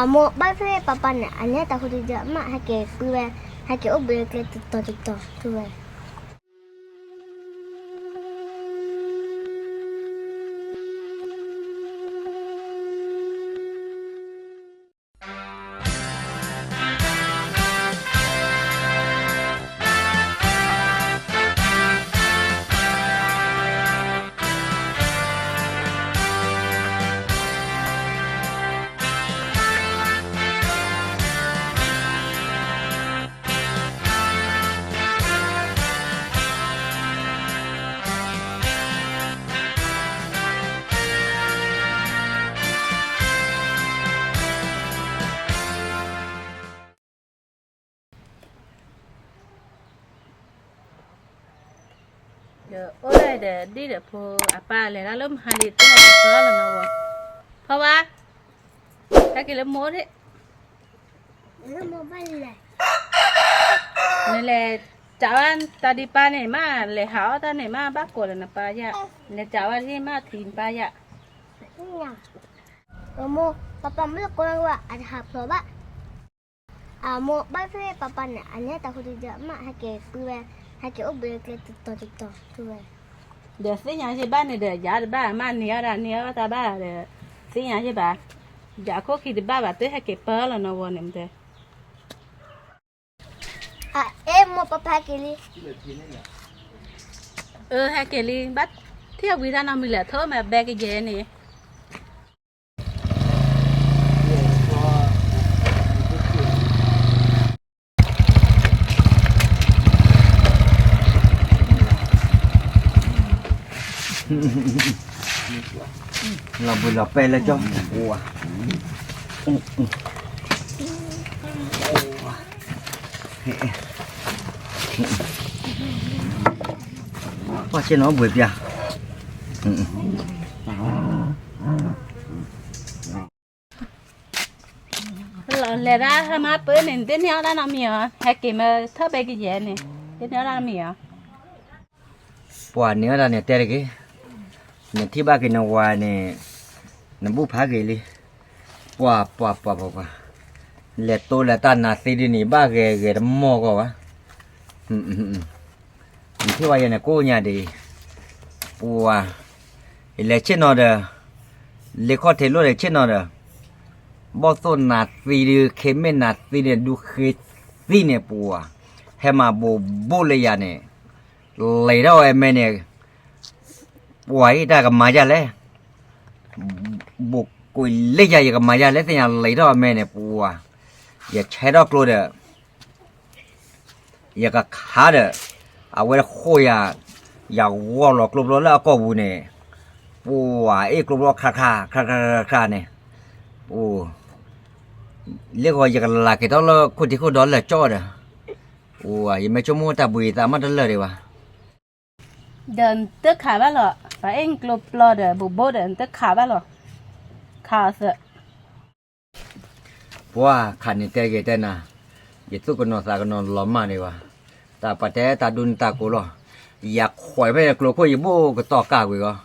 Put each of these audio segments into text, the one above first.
အမိၢ်ဘၣ်သ့ၣ်ပၢ်ပၢ်န့ၣ် အန့ၣ်တၢ်ဃိတယၢမး ဟဲက့ၤကွံဝဲ, ဟဲက့ၤအိၣ်ဘှံးကျဲတတီၤတတီၤထူဝဲ. ဒီးအိၣ်ဒၣ်ဒီး ဒ်ဒီးဖိအပၢ်လဲၤတၢ်လၢမဟါလံ တၢ်ဟဲက့ၤပၢလီၤနီၤဝဲ, ဖီဝါ, ဟဲက့ၤလၢမိၢ်ဒၣ်, နလဲၤစးဝဲတၢ်ဒံးပၢ်န့ၣ်မး လဲၤဟးအီၣ်တၢ်န့ၣ်မး ဘၣ်ကိးလၢနပၢ်ယၤ, လဲၤစးဝဲဒ်မးထံနပၢ်ယၤ. အမိၢ်, ပၢ်ပၢ်မ့ၢ်လၢကိးနၤဝဲ အတဟးဖျိးဘၣ်. အမိၢ်ဘၣ်သ့ၣ်ပၢ်ပၢ်န့ၣ် အန့ၣ်တၢ်ဃိတယၢမး ဟဲက့ၤကွံဝဲ, ဟဲက့ၤအိၣ်ဘှံးကျဲတတီၤတတီၤထူဝဲ. ဒီးသ့ၣ်ညါယဘၣ်န့ၣ်ဒီး ယၤတဘၣ်မးန့ၢ်အီၣ်ဒၣ်န့ၢ်အီၣ်တၢ်ဘၣ်ဒီး, သ့ၣ်ညါယဘၣ်, ယၤခိၣ်ခံတဘၣ်ဘၣ် တဟဲက့ၤပၢလီၤနီၤဝဲန့ၣ်မတဲ. အ့ မိၢ်ပၢ်ပၢ်ဟဲက့ၤလံ. အၢ ဟဲက့ၤလံ ဘၣ်ထံၣ်ဝံၤတၢ်နီတမံၤလၢာ် ထိၣ်မဲာ်ဘဲကယဲၢ်န့ၣ်. လီၤဘှံးလီၤပဲလၢကၠီ, ပှၤဆ့ၣ်နီၤဘှံးပျၢ်, လဲၤဒၣ်ဟဲမၤပၢန့ၣ် နတန့ၢ်အီၣ်တၢ်နီတမံၤဧါ, ဟဲက့ၤမ့ၢ်ထီၣ်ဘဲကယဲၢ်န့ၣ် တန့ၢ်အီၣ်တၢ်နီတမံၤဧါ. ပှၤန့ၢ်အီၣ်တၢ်န့ၣ်တဲတဂ့ၤ, နထံၣ်ဘၣ်က့ၤနဝၤန့ၣ်, နဘူၣ်ဖးက့ၤလံ, ပှၤပှၤပှၤပှၤပှၤ, လဲၤတိလဲၤတၢ်နၤသ့ဒ်န့ၣ် ဘၣ်ဂဲၤဂဲၤတမီၢ်ကီၢ်ဘၣ်. နထံၣ်ဝဲယဲန့ၣ်ကိးညါဒ်အံၤ, ပှၤ, ယလဲၤဆ့ၣ်နီၤဒီး, လ့ခီၣ်ထံးလိၣ်ဒီးဆ့ၣ်နီၤဒီး, ဘီၣ်သိၣ်နၤသံဒုး ခ့မ့ၣ်နၤသံန့ၣ် ဒူဃ့သံန့ၣ်ပှၤ, ဟဲမၤဘိးဘိၣ်လၢယၤန့ၣ်, လဲၤထီၣ်ဝဲမဲန့ၣ်, ပှၤအံၤတၢ်ကမၤယၤလဲၣ်, ဘိးကွံာ်လၢယၤ ယကမၤယၤလဲၣ်သ့ၣ်ညါ လဲၤထီၣ်ဝဲမဲန့ၣ်ပှၤ, ယဆဲးထီၣ်ကျိဒီး ယကခးဒီး, အဝဲတဃိယၤ, ယဂီၢ်လီၤကျိဘျီလၢအကိာ်ပူၤန့ၣ်, ပှၤအ့ၣ်ကျိဘျီခါခါခါခါခါန့ၣ်, အိၣ်, လၢဂီၤယကလၤက့ၤထီၣ်လၢခိၣ်ထံးခိၣ်ဒီလၢာ်ကၠီဒီး, အိၣ် ယမ့ၢ်ဆိကမိၣ်တၢ်ဘှံးသးမးတလၢာ်ဒံးဘၣ်. ဒီးနတခးဘၣ်လီၤ, ပှၤအ့ၣ်ကျိပျီဒီး ဘူးဘိၣ်ဒီး နတခးဘၣ်လီၤ, ခးအီၤသၢ ပှၤခးန့ၣ်တဲဂ့ၤတဲနၤ, ယသူၣ်ကနိးသးကနိးလီၤမၢ်န့ၣ်ဘၣ်, တၢ်ပှၤတဲတၢ်ဒိနတၢ်ကိးလီၤ, ယခွဲးဖဲကျိခိၣ်ယဘိၣ်ကတီၢ်ကၢ်ကွံာ်ဂီၢ်,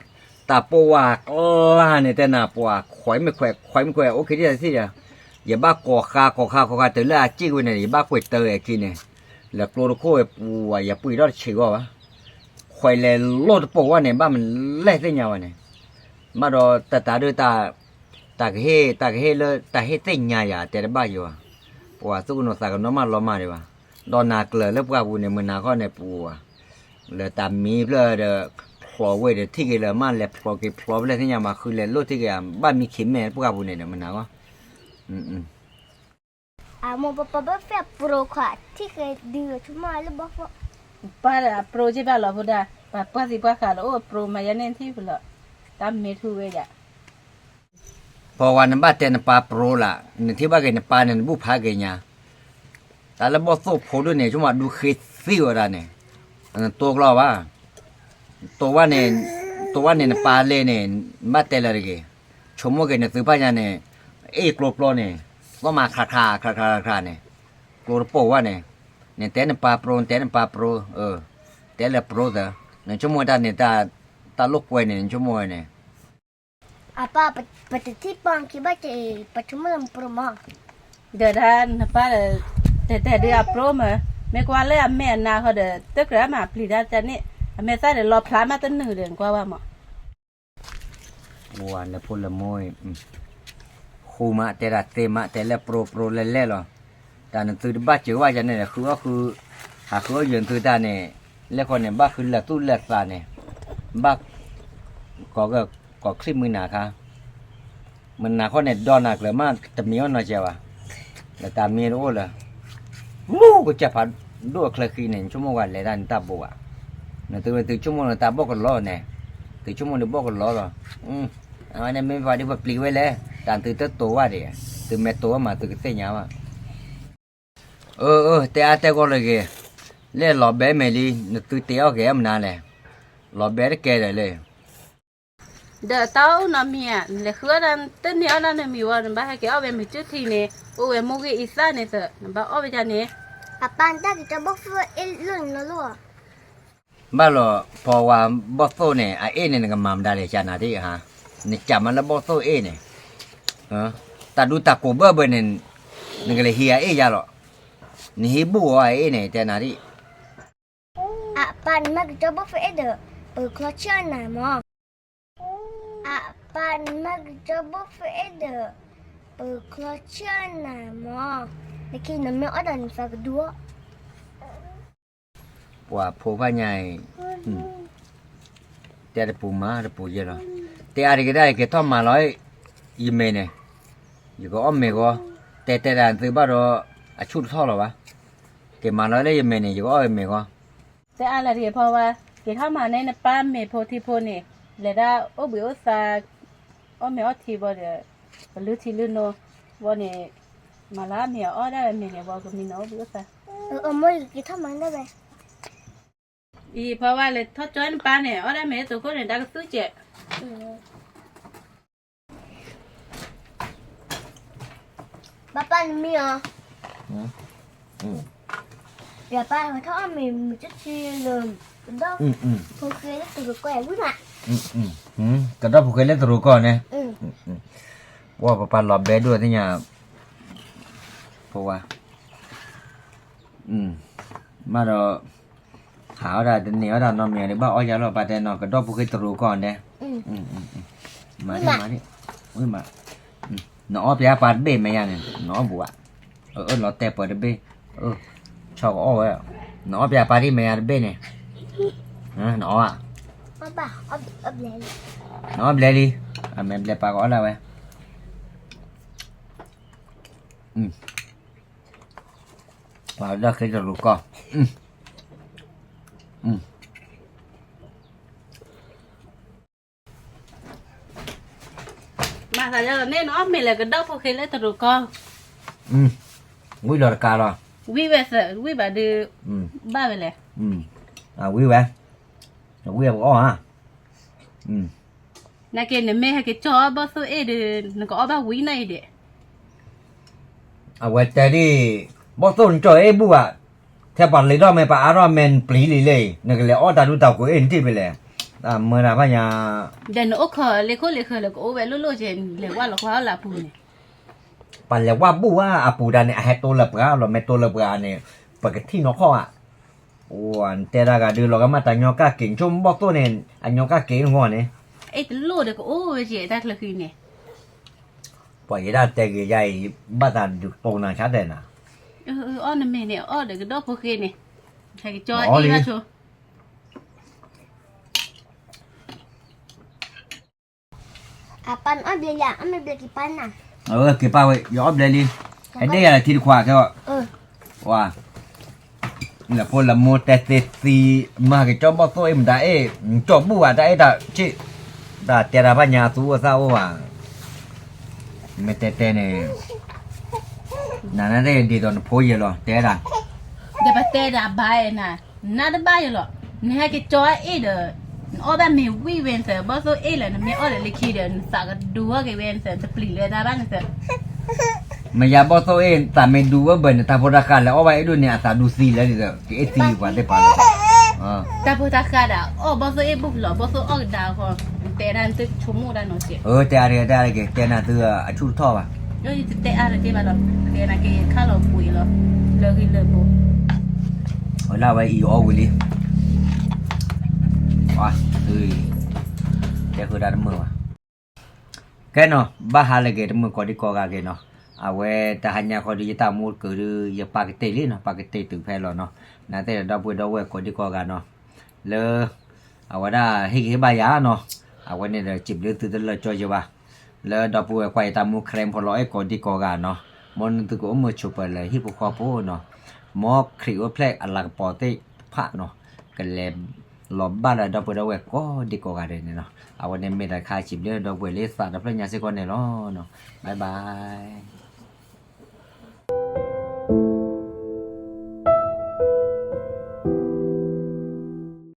တၢ်ပိာ်ဝဲကျါန့ၣ်တဲနၤ ပှၤခွဲးမ့ၢ်ခွဲး ခွဲးမ့ၢ်ခွဲး အိၣ်ခံထံၣ်တထံၣ်ဒီး, ယဘၣ်ကိးဃါကိးဃါကိးဃါတုၤလၢအစ့ၣ်ဝဲန့ၣ် ယဘၣ်ကွံာ်တၢ်အခံန့ၣ်, လဲၤကျိတခိၣ်ဝဲပူၤ ယပှ့ၤထီၣ်တဆံးဂီၢ်ဘၣ်, ခွဲးလဲၤလိၣ်တပိာ်ဝဲန့ၣ် ဘၣ်မနုၤလဲၣ်သ့ၣ်ညါဝဲန့ၣ်, ဘၣ်ဒီးတၢ်တၢ်ဒုး တၢ်ကဟ့ၣ် တၢ်ကဟ့ၣ်လၢတၢ်ဟ့ၣ်သ့ၣ်ညါယၤ တဲတဘၣ်ယၤဘၣ်, ပှၤသူၣ်ကနိးသးကနိးမးလီၤမၢ်ဒံးဘၣ်, ဒီးနၤကျၢၤလၢပှၢ်ပူၤန့ၣ် မုၢ်နၤခီန့ၣ်ပူၤ, လၢတၢ်မံဖျၢၣ်ဒီး, ဖျိးဝဲဒီးထံၣ်က့ၤလၢၤ မ့ၢ်လဲၤဖျိးက့ၤဖျိးဖဲလဲၣ်သ့ၣ်ညါ မၤဃုလဲၤလိၣ်ထံၣ်က့ၤ ဘၣ်မံခ့မဲာ်ပှၢ်ပူၤန့ၣ်ဒီး မုၢ်နၤခီ အမိၢ်ပၢ်ပၢ်ဘၣ်ဖဲအပြိခွါ ထံၣ်ဃဲဒုးဆိကမိၣ်လၢဘီၣ်ဖီ, ပၢ်ဒီးအပြိက့ဘၣ်လီၤဖိဒါ, ပှၤပှၢ်သံပှၢ်ဃာ်လၢအိၣ်အပြိမၤယါန့ၣ်ထံၣ်ဖုလီၤ, တၢ်မ့ၢ်ထူဝဲဒၣ်, ပှၤဝဲနဘၣ်တဲနပၢ်ပြိလၢ, နထံၣ်ဘၣ်က့ၤနပၢ်န့ၣ် နဘူၣ်ဖးက့ၤညါ, တၢ်လၢဘီၣ်သိၣ်ဖိဒိၣ်န့ၣ် ဆိကမိၣ်ဒူဃ့သံဝဲဒၣ်န့ၣ်, နတိကျီဘၣ် တိဝဲန့ၣ်, တိဝဲန့ၣ်နပၢ်လဲၣ်န့ၣ်, နဘၣ်တဲလၢတဂ့ၤ, ဆိကမိၣ်က့ၤနသုးဖၣ်ညါန့ၣ်, အ့ၣ်ကျိပျီန့ၣ်, သီၣ်မၤခရၣ်ခရၣ်ခရၣ်ခရၣ်ခရၣ်န့ၣ်, ကျိတပိာ်ဝဲန့ၣ်, နတဲနပၢ်ပြိ နတဲနပၢ်ပြိ, တဲလၢပြိသၢ, နဆိကမိၣ်တၢ်န့ၣ်, တၢ်လိာ်ကွဲန့ၣ် နဆိကမိၣ်ဝဲန့ၣ် အပၢ်, ပတထံၣ်ပီၣ်ခံဘၣ်က့ၤ ပဆိကမိၣ်လၢမပြိမး, ဒီးဒၣ်နပၢ်ဒီး တဲတဲဒုးအပြိမး, မ့ၢ်ကွၢ်လၢအမဲာ်အနါဃီဒီး တကြၢးမၤပျံၤတၢ်တန့ၣ်, အမဲာ်သၣ်ဒီးလီၤဖျါမးတနုာ်ဒီး နကွၢ်ဝဲမး. ဝၤလၢဖိလၢမိၢ်, ဃူမးတဲဒၣ်သ့မးတဲလၢပြိပြိလဲလဲလီၤ. တၢ်နသုတဘၣ်စၢၤဝဲယၤန့ၣ် ဃုအီၣ်ဃု, ဟးဃုအီၣ်ယၢၤနသုတၢ်န့ၣ်, လဲၤဃီန့ၣ် ဘၣ်ဃုလၢာ်သူၣ်လၢာ်သးန့ၣ်, ဘၣ် ကီၢ်ချံၣ်မုၢ်နၤခါ မုၢ်နၤခီန့ၣ် ဒီနၤကျၢၤမး တမံၤအီၣ်နီတစဲးဘၣ်, လၢတၢ်မံတအိၣ်လၢ, မူကစၢ်ဖးဒိၣ်အချၢဃံန့ၣ် နဆိကမိၣ်ဝဲလဲၤတၢ်နတၢ်ဘိးဘၣ်, နသုဝဲသုဆိကမိၣ်လၢတၢ်ဘီၣ်ကလီန့ၣ်, သုဆိကမိၣ်ဒုးဘီၣ်ကလီလီၤ, အဝဲန့ၣ်မ့ၢ်ပှၤဒ်ပပျံၤဝဲလဲၣ်, တၢ်သုတတိၤဘၣ်ဒံး, သုမ့ၢ်တိၤဘၣ်မး သုကသ့ၣ်ညါဘၣ်. အၢ အၢ တဲအါတဲဂီၢ်လၢဂ့ၤ, လၢလီၤဘဲမဲာ်လံ နသုတ့အီၣ်ဂဲၤအမနုၤလဲၣ်, လီၤဘဲတကဲဒီးလၢ ဒီးတၢ်အိၣ်နီတမံၤဧါ, နလဲၤဃုအီၣ်ဒၣ်တန့ၢ်အီၣ်ဒၣ်နမံၤဝဲ နဘၣ်ဟဲက့ၤအီၣ်ဝဲမုၢ်ကၠူၣ်ထံန့ၣ်, အိၣ်ဝဲမိၢ်ဂ့ၢ်အံသၣ်န့ၣ်သၢ, နဘၣ်အီၣ်ဝဲဒၣ်န့ၣ်, အပၢ်နတၢ်က့ၤကၠီဘီၣ်သိၣ်အ့ၣ်လိၣ်န့ၣ်လီၤလီၤ. ဘၣ်လီၤ, ဖီဝါဘီၣ်သိၣ်န့ၣ် အအ့ၣ်န့ၣ် နကမၤမတၤလဲၣ် ကနၤဒ်ဧါ, နကးမးလၢဘီၣ်သိၣ်အ့ၣ်န့ၣ်, တၢ်ဒူတၢ်ကိးဘၢဘၢန့ၣ်, နကလဲၤဟံးအအ့ၣ်ယါလီၤ, နဟံးဘူၣ်အီၤအအ့ၣ်န့ၣ် တဲနၤဒ် အပၢ်နမၤကၠီဘီၣ်သိၣ်အ့ၣ်ဒီး ပချီဆၢနၤမး, အပၢ်နမၤကၠီဘီၣ်သိၣ်အ့ၣ်ဒီး ပချီဆၢနၤမး, နက့ၤနမ့ၢ်အီၣ်ဒီးနသးကဒူအီၤ ပှၤဖိဖးညါအံၤ, တဲတပူၤမၤတပူၤယဲလီၤ, တဲအါတက့ၢ်ဒၣ် ယက့ၤထီၣ်မၤလီၤ, ယမဲာ်န့ၣ်, ယကအီၣ်မ့ၤဂီၢ်, တဲတဲဒၣ်သုဘၣ်ဒီး, အဆူၣ်တထီၣ်လီၤဘၣ်, က့ၤမၤလီၤလၢယမဲာ်န့ၣ် ယကအီၣ်မ့ၤဂီၢ်, တဲအါလၢတက့ၢ်ဖီဝါ, က့ၤထီၣ်မၤန့ၢ်နပၢ်မ့ၤဖိထံဖိန့ၣ်, လဲၤဒၣ်အိၣ်ဘှံးအိၣ်သါ အီၣ်မ့ၤအီထံဘီဒီး, ပလုၢ်ထံလုၢ်နိ, ဘီန့ၣ်, မၤလၢအမ့ၤအီၣ်ဒၣ်ဝဲမ့ၤန့ၣ် ဘီကမံနီၤအိၣ်ဘှံးအိၣ်သါ, အမိၢ်ယက့ၤထီၣ်မၤဒၣ်ဝဲ, အံၤဖီဝါလဲၤထီၣ်ကၠီနပၢ်န့ၣ် အီၣ်ဒၣ်မ့ၤတခိၣ်န့ၣ် တၢ်ကသူၣ်စဲး ဘၣ်ပၢ်နမံၤအီၤ, ယပၢ်ထီၣ်အီၣ်မ့ၤမုၢ်ကၠူၣ်ထံလၢ, ကဒီး, ဖိဃဲလၢတရူးကီၢ်ဝံၤမး, ကဒီးဖိဃဲလၢတရူးကီၢ်န့ၣ်, ပှၤပပၢ်လီၤဘဲဒိၣ်သ့ၣ်ညါ, ဖိဝါ, မးဒီး, ဟးအီၣ်ဒၣ်တန့ၢ်အီၣ်ဒၣ်နီတမံၤဒီး ဘၣ်အီၣ်ယါလီၤ ပၢ်တဲနီၤ ကဒီးဖိဃဲတရူးကီၢ်န့ၣ်, မၤဒံၣ်မၤဒံၣ်, နအီၣ်ပျဲပၢ်တဘ့ၣ်မဲာ်ညါန့ၣ် နအီၣ်ဘူးဘၣ်, အၢ လီၤတဲာ်ပၢၤတဘ့ၣ်, ဆီကအီၣ်ဝဲ, နအီၣ်ပျဲပၢ်ဒ်မဲာ်ညါတဘ့ၣ်န့ၣ်, နအီၣ်, နအီၣ်ဘျဲလံ, အမဲာ်ဘျဲပၢ်ကအီၣ်ဒၣ်ဝဲ ပှၤဒီးဃ့တရူးကီၢ်, မၤသးဒ်န့ၣ် နအီၣ်မ့ၤလၢကဒီးဖိဃဲလၢတရူးကီၢ်, ဝံၤလီၤတကးလီၤ, ဝံၤဝဲသၢ ဝံၤဘၣ်ဒုး, ဘၣ်ဝဲလဲၣ်, ဝံၤဝဲ, ဝံၤပကအီၣ်ဧါ, နာ်က့နမ့ၢ်ဟဲက့ၤကၠီအီၣ်ဘီၣ်သိၣ်အ့ၣ်ဒီး နကအီၣ်ဘၣ်ဝံၤန့ၣ်အံၤဒဲး အဝဲတဲဒ်, ဘီၣ်သိၣ်နကၠီအ့ၣ်ဘူၣ်ဘၣ်, ထဲပှၤလ့ထီၣ်မ့ၢ်ပှၤအါထီၣ်မ့ၢ်နပျံၤလံလံ, နကလဲၤအီၣ်တၢ်ဒူတၢ်ကိးအ့ၣ်နထံၣ်ဖဲလဲၣ်, မၤတၢ်ဖးညါ, ဒီးနအိၣ်ခိးလ့ခိၣ်လ့ဃၢၤလၢကအိၣ်ဝဲလိၣ်လိၣ်ကဲ နလဲၤဝဲလီၤကွၢ်အီၣ်လၢအပူၤန့ၣ်, ပှၤလဲၤဝဲဘူၣ်ဝဲအပူၤတၢ်န့ၣ် အဟဲတိလၢပှၤလီၤ မ့ၢ်တိလၢပှၤန့ၣ်, ပကထံၣ်နီၢ်ခီၣ်ဧါ, အိၣ်နတဲတၢ်ဂၤဒုးလီၤကမၣ်တၢ်ညီကၣ်က့ၤ နဆိကမိၣ်ဘီၣ်သိၣ်န့ၣ် အညီကၣ်က့ၤနဂီၢ်န့ၣ်, အ့ၣ်တလိၣ်ဒီးကအိၣ်ဝဲကဲတၢ်ချၢဃံန့ၣ် ပှၤယဲဒၣ်တဲဂ့ၤယါအံၤ ဘၣ်သးဒုးတိၢ်နၤဆါတဲနၤ, အီၣ်နမဲာ်န့ၣ် အီၣ်ဒီးကဒီးဖိဃဲန့ၣ်, ဟဲကကၠီအ့ၣ်ဘၣ်ဆိ, အပၢ်နအီၣ်ဘျဲလံ အီၣ်မ့ၢ်ဘျဲက့ၤပၢ်နၤ, က့ၤပၢ်ဝဲ ယအီၣ်ဘျဲလံ, ဟဲဒ့ၣ်ယၤလၢထံတခွးကဲ, ဝါ လၢဖိလၢမိၢ်တဲသ့သံ, မၤကကၠီဘီၣ်သိၣ်အ့ၣ်မတၤအ့ၣ်, နကၠီဘူၣ်ဘၣ်တၢ်အ့ၣ်တၢ်ဆ့ၣ်, တၢ်တဲတၢ်ဖးညါသူအိၣ်သးအိၣ်ဘၣ်, မ့ၢ်တဲတဲန့ၣ်, နနဒ်သိးနဖိယဲလီၤ တဲဒၣ်, ဒီးပတဲဒၣ်ဘၣ်အဲၣ်နၤ, နနတဘၣ်ယဲလီၤ, နဟဲကကၠီအ့ၣ်ဒီး, နအီၣ်ဘၣ်မ့ၤဝံၤဝဲနသၢ ဘီၣ်သိၣ်အ့ၣ်လၢနမ့ၢ်အီၣ်ဒီးလၢခံဒီး နသးကဒူဟီၣ်က့ၤဝဲနသၢ တပျံၤလၢတၢ်ဘၣ်နသၢ မ့ၢ်ယၤဘီၣ်သိၣ်အ့ၣ် သးမ့ၢ်ဒူဝဲဘၢၣ်န့ၣ် တၢ်ဖိတၢ်ဃာ်လဲၤအီၣ်ဘၣ်အ့ၣ်ဒိၣ်န့ၣ် အသးဒူသံလၢဒ်သိး ကအ့ၣ်သံပှၤသ့ၣ်ပှၤလီၤ, တၢ်ဖိတၢ်ဃာ်ဒၣ် အီၣ်ဘီၣ်သိၣ်အ့ၣ်ဘူၣ်လီၤ ဘီၣ်သိၣ်အီၣ်ကဒါဃီ, တဲနၤသုဆိကမိၣ်တၢ်နီၤစ့ၢ်, အၢ တဲအါတဂ့ၤ တဲအါတဂ့ၤ တဲနၤသုအဆူၣ်ထီၣ်ဘၣ်, ယတဲအါတက့ၢ်ဘၣ်ဒီး တဲနၤက့ၤခါလီၤပှ့ၤလီၤ, လၢဂံၢ်လၢဘိ, အဝဲဒၣ်ဝဲအံၤအီၣ်ဝံၤလံ, သု, တဲဃုာ်တၢ်တမုာ်ဘၣ်, ကဲနီၤ ဘၣ်ဟါလၢက့ၤတမုာ်ကိးဒံကိးဂၤက့ၤနီၤ, အဝဲတဟါညါဃီဒီးယတၢ်မူတကုာ်ဒီး ယပာ်ကတ့ၢ်လံနီၤ ပာ်ကတ့ၢ်တုၤဖဲလီၤနီၤ, နသ့ၣ်ဒီပုၢ်ဝဲၢ်ကိးဒံကိးဂၤနီၤ, လၢ အဝဲဒၣ်ဟ့ၣ်ဂံၢ်ဟ့ၣ်ဘါယၤနီၤ, အဝဲန့ၣ်ဒီးစံးဘျုးသုတလၢာ်ကၠီယၤဘၣ်, လၢဒီပုၢ်ဝဲၢ်ကွၢ်ယတၢ်မူ ခရံာ်ဖိလီၤအဲၣ်ကိးဒံကိးဂၤနီၤ, မ်နသုကအိၣ်မုာ်ဆိးပၢၤလၢဟံၣ်ဖိဃီဖိနီၤ, မ်ခရံာ်အိၣ်ဖျဲၣ်အလၤကပီၤသ့ၣ်တဖၣ်နီၤ, ကလဲၤလီၤဘၣ်လၢဒီပုၢ်ဝဲၢ်ကိးဒံကိးဂၤဒဲးန့ၣ်နီၤ, အဝဲန့ၣ်မ့ၢ်တၢ်တခါစံးဘျုးဒီပုၢ်ဝဲၢ်လၢသးဒီဖျၢၣ်ညါစ့ၢ်ကီးန့ၣ်လီၤ, bye bye.